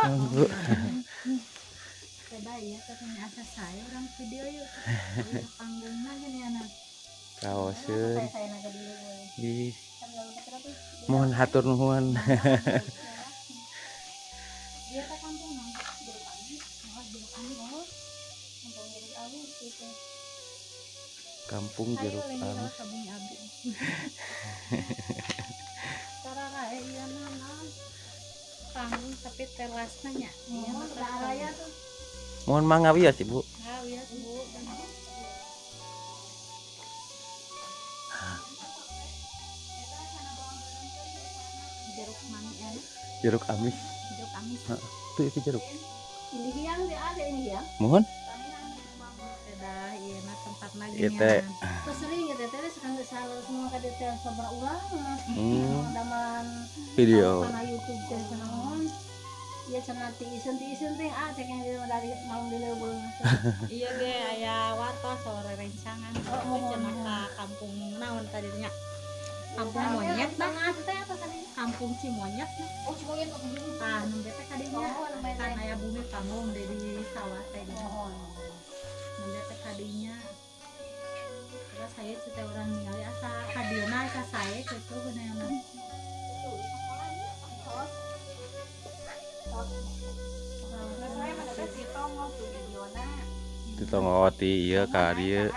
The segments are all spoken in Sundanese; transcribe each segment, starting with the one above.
Bu. Beda ya katanya asa saya orang video yuk. Panggungna gini anak. Kaoseun. Saya naga dulu. Ih. Mohon hatur nuhun. Dia ke kampung nang jeruk amis, oh jeruk amis. Oh, kampung jeruk amis gitu. Kampung jeruk amis. Kabung abdi. Cara rae ieu naon? Panggung tapi terasna nya. Iya, raya tuh. Mohon mangga wios Ibu. Wios Bu. Jeruk manis ya. Jeruk amis. Jeruk amis. Heeh, itu itu jeruk. Ini hiang dia ada ini hiang. Mohon. Beda ieu na tempatna Ieu gini. teh. Terus sering gitu teh sekarang selalu semua ka dieu teh sabaraha urang. Daman Video. Kana YouTube teh cenah. Iya cenah ti iseun teh ah cek yang dari maung di leuweung. Iya ge aya wartos sore rencangan. Oh, cenah ka kampung naon tadinya? Kampung monyet nah. Teh apa tadi? Kampung Cimonyet nah. Oh, Cimonyet. Tah nembe teh kadinya. Oh, nembe teh. Kan aya bumi panggung di sawah teh gitu. Oh. Nembe teh kadinya. Terus saya cerita orang ningali asa kadieuna asa sae kitu bener. Ditonggo ti ieu ka dieu.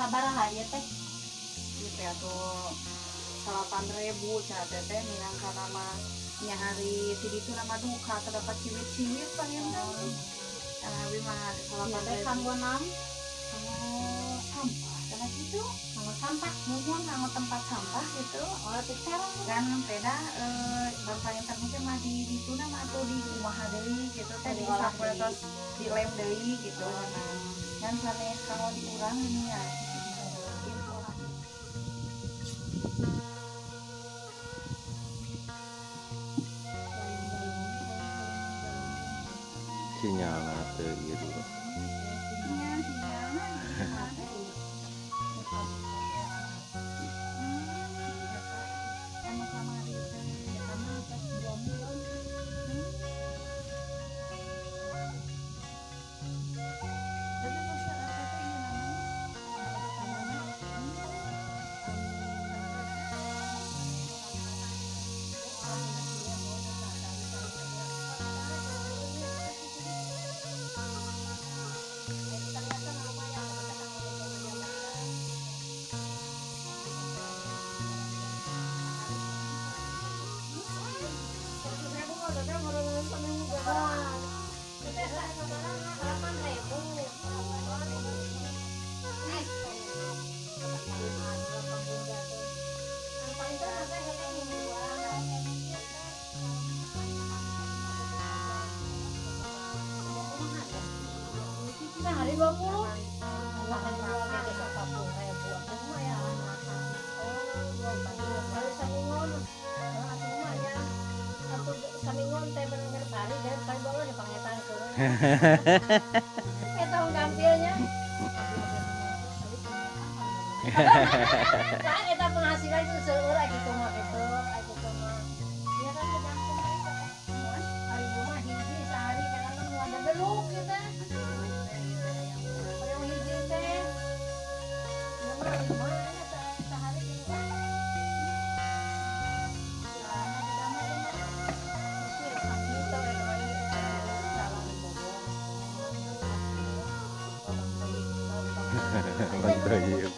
Sabaraha ieu teh? Ieu teh atuh 8.000 cenah teh minangka nama nya hari ti ditu nama duka terdapat ciwit-ciwit panginten. Karena abi mah Ieu teh 8.000. kanggo naon? Kanggo sampah karena gitu. Kanggo sampah. Mungkin kanggo tempat sampah gitu. Oh, teh cara Kan beda bang panginten mungkin mah di ditu nama atau di kumaha deui gitu teh di Diolah sapu deui. terus dilem deui gitu. Nah, dan sanes kanggo di urang ini ya. Sinyalna teu ieu dulu. Nya sinyalna anu kamari teh Eta mah tos 2 bulan. Tapi kok eta teh ieu namanya pertamana. Nah, hari 20. Nah, hari 20 geus 40.000 atuh mah ya. Oh, 20 kali saminggon. Kalau atuh mah ya. Atuh saminggon teh bener sehari dan kali bawa di pangetan keun. Eta gampilnya. Kan eta penghasilan itu seueur gitu mah gitu, gitu mah. Iya kan ngejangkung eta teh. Ari mah hiji sehari kadang mah nu ada deluk gitu. Hoyong hiji teh. Ieu mah lima nya sehari gitu. Silana didamel mah. Gitu eta mah Bang Toyib.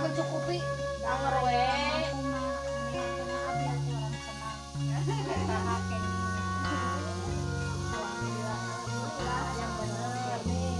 Mencukupi danger we. Yang bener nih.